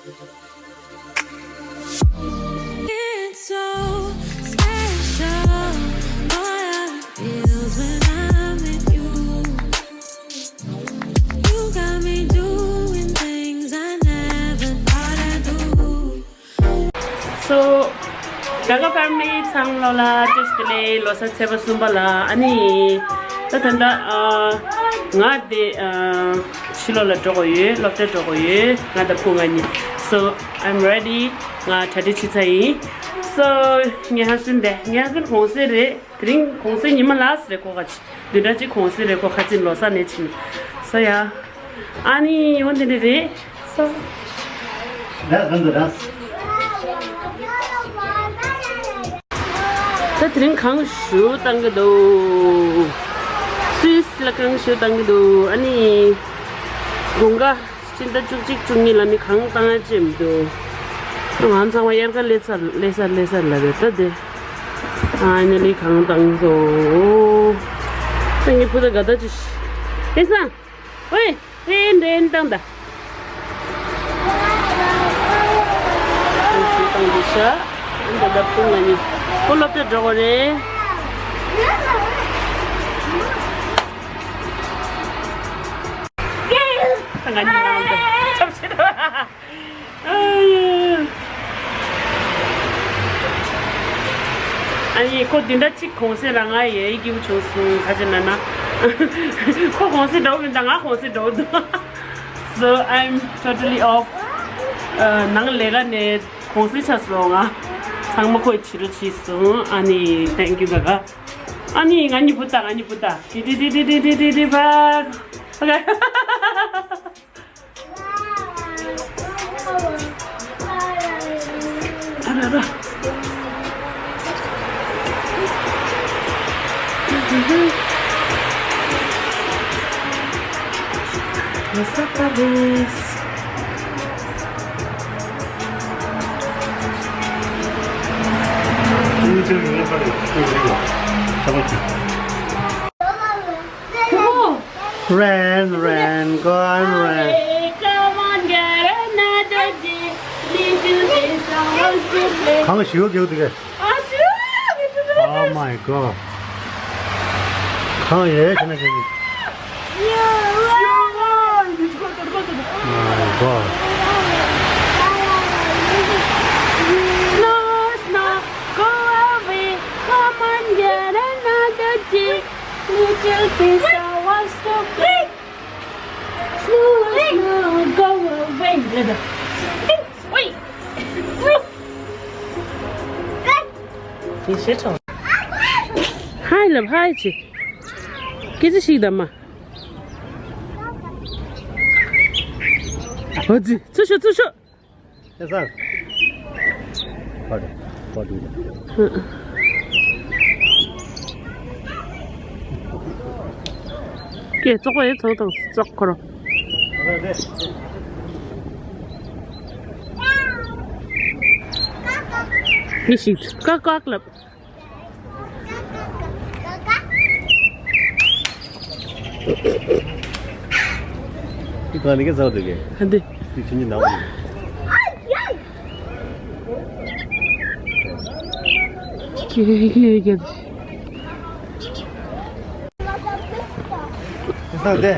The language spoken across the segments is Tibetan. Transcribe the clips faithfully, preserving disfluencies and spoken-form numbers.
It's so special, boy, how it feels when I'm with you. You got me doing things I never thought I'd do. So, Gaga family ཚང་མ་ལོ་ལ་བཀྲ་ཤིས་བདེ་ལེགས། ལོ་གསར་ཚེས་པ་གསུམ་པ་ལ། ཨ་ནི་ད་ད་ལྟ་ཨ་ང་དེ་ཨ་ཕྱི་ལོགས་ལ་འགྲོ་དགོས་ཡོད། སློབ་གྲྭ་འགྲོ་དགོས་ཡོད། ང་དང་བུ་ང་གཉིས། So I'm ready. ང་གྲ་སྒྲིག་བྱས་ཚར་ཡིན། So ངའི་ཧ་སི་བན་དེ། ངའི་ཧ་སི་བན་གུང་སེང་རེད། དེ་རིང་གུང་སེང་ཉི་མ་ལ་སི་རེད། ཁོ་ཁ་ཅིག་བདུན་ཕྲག་གཅིག་གུང་སེང་རེད། ཁོ་ཁ་ཅིག་ལོ་གསར་ནས་ཕྱིན། So yeah. ཨ་ནི་འོ་འདི་འདྲ་རེད། So that's going to dance. ད་དེ་རིང་གང་ཞུ་བཏང་གི་འདུག་སུད་སི་ལ་གང་ཞུ་བཏང་གི་འདུག་ཨ་ནི་དགུན་ཁ་སྤྱི་ཟླ་བཅུ་གཅིག་བཅུ་གཉིས་ལ་ནི་གང་བཏང་ཡ་ཅི་མི་འདུག་ང་ཚང་མ་དབྱར་ཁ་སླེབས་ཚར་སླེབས་ཚར་སླེབས་ཚར་ལབ་རེད། ད་དེ་ཨ་ནི་ལི་གང་བཏང་སོང་། ད་ངའི་བུ་ད་ག་ད་ཅི་ཨེ་སང་། ཝེ། ཧེ་འདྲེན་བཏང་ད། ཞུ་བཏང་འདི་ཤ། འདི་ལབ་ཏུ་ང་ནི་ཁོ་སློབ་གྲྭ་འགྲོ་གི་རེད། ང་ནི་ནང་དུ་ཆབ་ཆེ་དོ། ཨ་ཡེ་ཁོ་བདུན་ཕྲག་གཅིག་གུང་སེང་རང་ང་ཡེ་སྐྱིད་པོ་བྱུང་སོང་། ག་ཅི་ན་ན་ཁོ་གུང་སེང་འགྲོ་མི་འདུག་ང་གུང་སེང་འགྲོ་འདུག So I'm totally off. ནང་ལས་ཀ་ནས་གུང་སེང་ཆགས་སོང་ང་། ཚང་མ་ཁོས་བྱེད་རོགས་བྱས་སོང་། ཨ་ནི་thank you ག་ག་ཨ་ནི་ང་གཉིས་བུ་ད་ང་གཉིས་བུ་ད་ཏི་ཏི་ཏི་ཏི་ཏི་ཏི་ཏི་ཏི་བ། Okay. Rain, rain, go and rain. Come on, get another day. Little things I want to play. གང་ཞིག་རྒྱུག་འདུག་གས། ཨ་ཞུ། Oh my god. གང་ཡོད་ཁྱེད་ན་ཁྱེད་ཀྱི། My god. No, no, go away. Come on, get another day. Little piece I was to play. Smooth, smooth, go away. Wait. Hi love, hi ཆེ། སྐད་ཆ་ཞིག་དང་མ། ཨོ་ཙི། ཚུར་ཤོག་ཚུར་ཤོག་ཨེ་སར། ཕར་ཕར་འགྲོ། ཀྱེ་ཙོག་པ་ཡེ་ཙོག་དང་ཙོག་ཁོ་རོ། ནི་ཞིག་ཀ་ཀ་ལབ། ཁྱེད་གང་ནས་ཀྱི་ཟ་བ་འདུག་གས། ཧ་འདི། ཁྱེད་ཁྱེད་གཉིས་ནང་བ་འདུག་ཁྱེད་ཁྱེད་ཁྱེད་ཁྱེད། ཁྱེད་ས་དེ།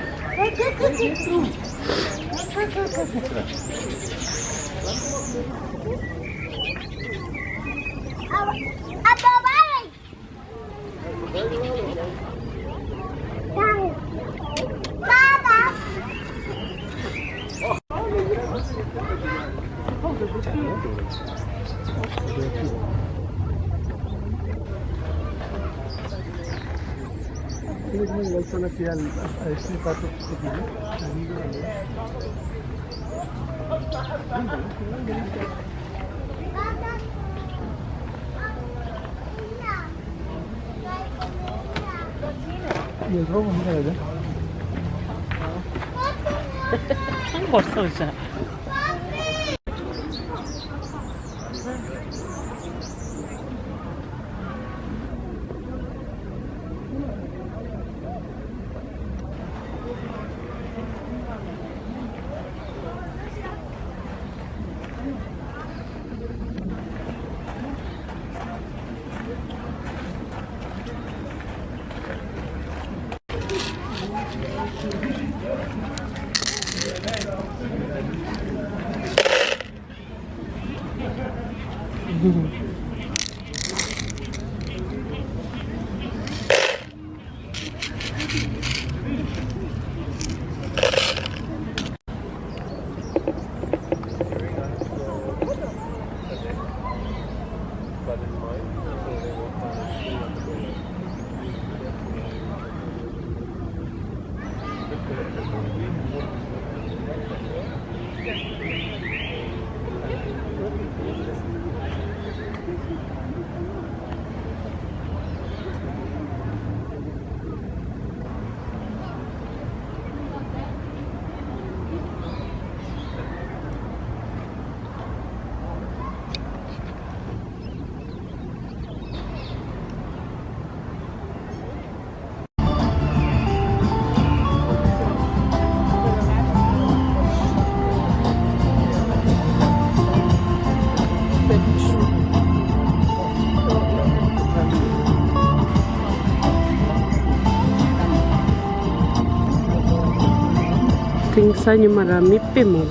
དེང་སང་ཉི་མ་ར་མི་དཔེ་མང་།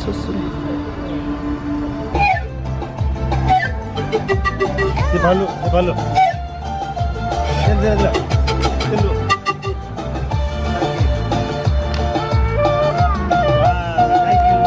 སོ་སོ། དེ་ཕ་ལོ། དེ་ཕ་ལོ། དེ་འདྲ་ལ། དེ་ལོ། Wow, thank you.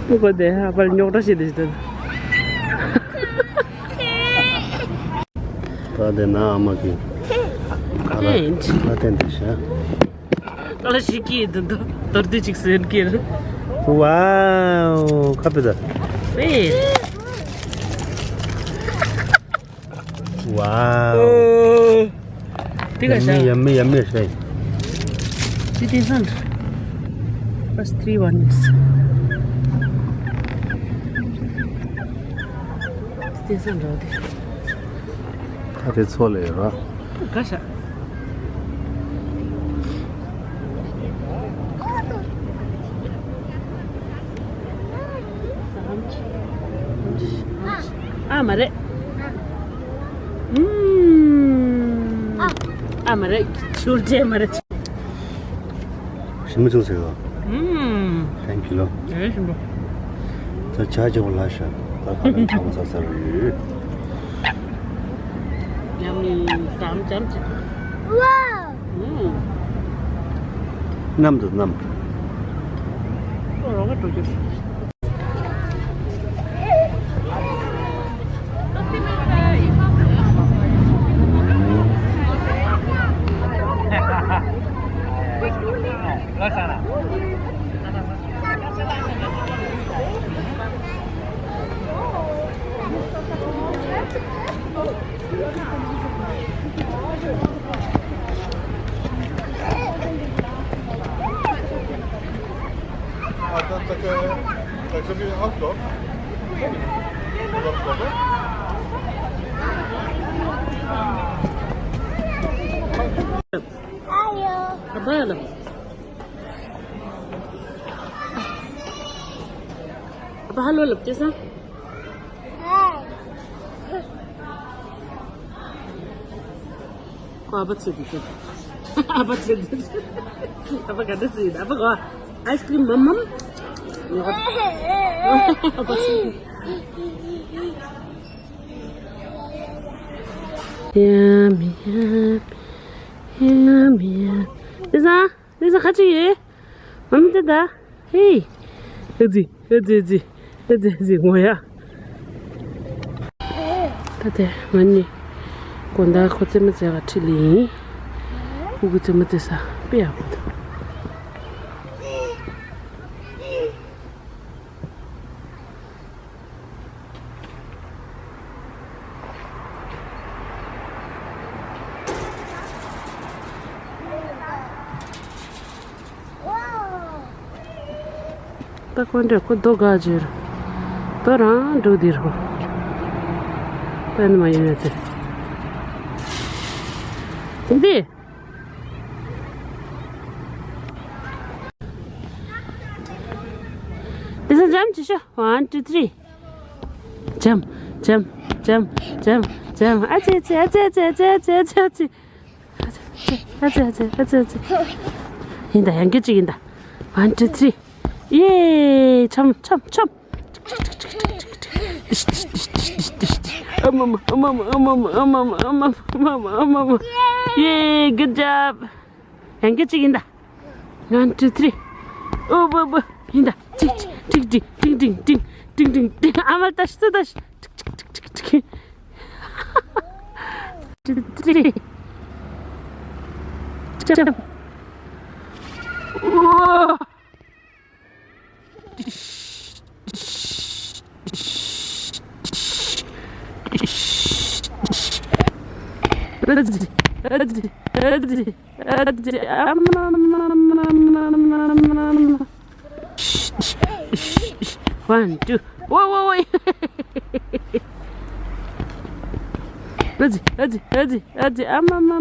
ཨོ་གོ་དེ་ཧ་པར་རྙོག་དྲ་བྱེད་དེ་ཞིག་དང་། ད་དེ་ན་ཨ་མ་གི་ཨ་ལ་ཨ་ལ་བསྟན་དེ་ཤ། ཨ་ལ་ཞིག་གིས་འདི་འདུག་དོར་དུས་ཅིག་ཟེར་གི་རེད། ཝའོ། ཁ་པི་ད། ཝེ། ཝའོ། ཨོ། དེ་ག་ཤ། Yummy, yummy, yummy, ཤ། ཅི་དེ་སང་། First three one is། དེ་སང་འགྲོ་དེ། ད་དེ་ཚོ་ལས་ར། ག་ཤ། ཨ་མ་རེད། ཨུམ། ཨ་མ་རེད། ཆུར་རྗེས་མ་རེད། ཞིམ་པོ་བྱུང་ཟེར་གོ། ཨུམ། Thank you ལོ། ཨེ་ཞིམ་པོ། ད་ཇ་བྱེད་པ་ལ་ཤ། ད་ཁ་ལ་ཁ་མ་ཟ་ཟ་རེད། ཉམས་ནི་ཙམ་ཙམ་ཅིག་ཝའོ། ཨུམ། མནམ་དང་མནམ། ཨོ་རོགས་ཀ་འགྲོ་རྒྱུ། ཨ་ཕ་ཧ་ལོ་ལབ་ཀྱི་ས། ཁོ་ཨ་ཕ་ཚོད་དུ་ཚོད། ཨ་ཕ་ཚོད་དུ་ཚོད། ཨ་ཕ་ག་འདྲ་ཚོད་ཡིན། ཨ་ཕ་གོ། Ice cream, mom, mom. Yummy, yummy, yummy, yummy. དེ་ས། དེ་ས་ཁ་ཅིག་ཡོད། མ་མི་དེ་ད། ཧེ། ཨ་ཙི། ཨ་ཙི་ཨ་ཙི། ཨ་ཙི་ཨ་ཙི་ངོ་ཡ། ད་དེ་ང་གཉིས་དགོང་དག་ཁོ་རྩེད་མོ་རྩེ་ག་ཁྲིད་ལ་ཡིན། ཕྲུ་གུ་རྩེད་མོ་རྩེ་ས་དཔེ་ཡག་པོ་འདུག་ཁོ་འདྲ་ཁོ་རྡོ་དགའ་བྱོས་ར། རྡོ་རང་འགྲོ་འདི་རོ། པན་མ་ཡོད་ཚེ། འདི། འདི་ས་འཇམ་ཅི་ཤོ། One, two, three. འཇམ། འཇམ། འཇམ། འཇམ། འཇམ། ཨ་ཙི་ཨ་ཙི། ཨ་ཙི་ཨ་ཙི། ཡིན་ད། ཡང་སྐད་ཅིག་ཡིན་ད། One, two, three. ཡེ། འཆམ། འཆམ། འཆམ། ཨ་མ་མ། ཨ་མ་མ། ཡེ། Good job. ཡང་སྐད་ཅིག་ཡིན་ད། One, two, three. ཨོ་བ་བ། ཡིན་ད། ཅིག་ཅིག་ཅིག་ཅིག་ཅིག་ཅིག་ཅིག་ཅིག་ཅིག་ཅིག་ཅིག་ཨ་མ་ལ་ལྟ་ཤི། ལྟ་ཤི། ཅིག་ཅིག་ཅིག་ཅིག། Two, three. འཆམ། འཆམ། ཨོ། One, two. Whoa, whoa, whoa. ཨ་ཙི། ཨ་ཙི། ཨ་ཙི། ཨ་ཙི། ཨ་མ་མ།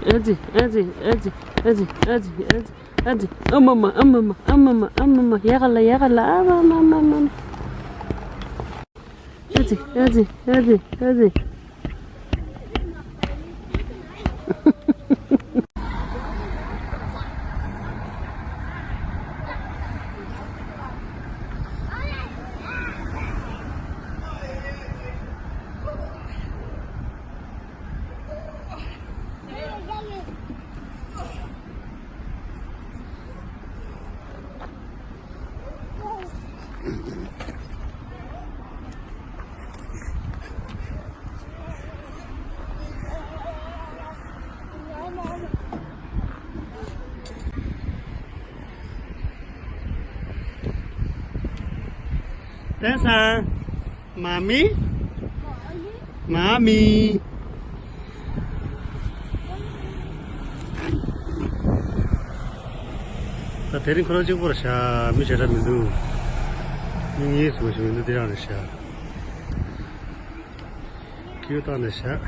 ཨ་ཙི། ཨ་ཙི། ཨ་ཙི། ཨ་ཙི། ཨ་ཙི། ཨ་ཙི། ཨ་ཙི། ཨ་མ་མ། ཨ་མ་མ། ཨ་མ་མ། ཨ་མ་མ། ཡ་ག་ལ། ཡ་ག་ལ། ཨ་མ་མ་མ་མ། ཨ་ཙི། ཨ་ཙི། ཨ་ཙི། ཨ་ཙི། ཏན་སང་། མ་མི། མ་མི། ད་དེ་རིང་ཁོ་རང་གཅིག་པོ་རེད་ཤག་མི་ཞེ་དྲག་མི་འདུག་མི་གཉིས་སུ་ཞིག་མི་འདུག་དེ་རང་རེད་ཤག་ཁྱིའུ་བཏང་ནས་བཞག